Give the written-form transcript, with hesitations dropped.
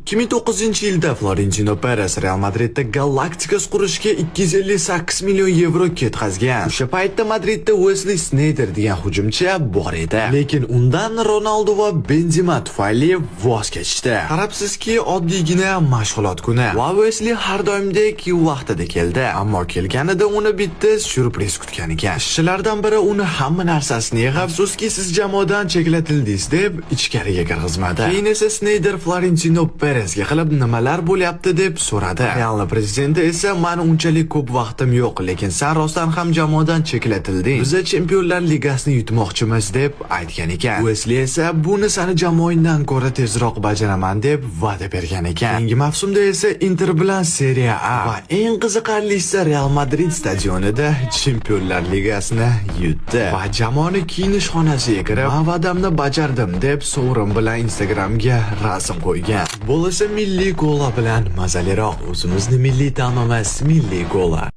2009-yilda Florentino Perez Real Madridda Galacticos qurishga 258 million yevro ketkazgan. O'sha paytda Madridda Wesley Sneijder degan hujumchi bor edi. Lekin undan Ronaldo va Benzema tufayli voz kechdi. Qarabsizki, oddiygina mashg'ulot kuni. Va Wesley har doimdek vaqtida keldi. Ammo kelganida uni bitta syurpriz kutgan ekan. Ishchilardan biri uni hamma narsasini yig'ib, "Afsuski, siz jamoadan chetlatildingiz", deb ichkariga kirgizmadi. Keyin esa Sneyder Florentino Perezga qilib, nimalar bo'lyapti deb so'radi. Realni prezidenti esa, "Mani unchalik ko'p vaqtim yo'q, lekin san rostdan ham jamoadan chetlatilding. Biza Chempionlar Ligasini yutmoqchimiz", deb aytgan ekan. Wesley esa, "Buni sani jamoangdan ko'ra tezroq bajaraman", deb va'da bergan ekan. Keyingi mavsumda esa Inter bilan Serie A va eng qiziqarlisi Real Madrid stadionida Chempionlar Ligasini yutdi. Va jamoani kiyinish xonasiga kirib, "Men va'damni bajardim", deb sovrin bilan Instagramga rasm qo'ygan. Bo'lsa, milliy kola bilan mazaliroq. O'zimizni milliy ta'mimiz, milliy kola.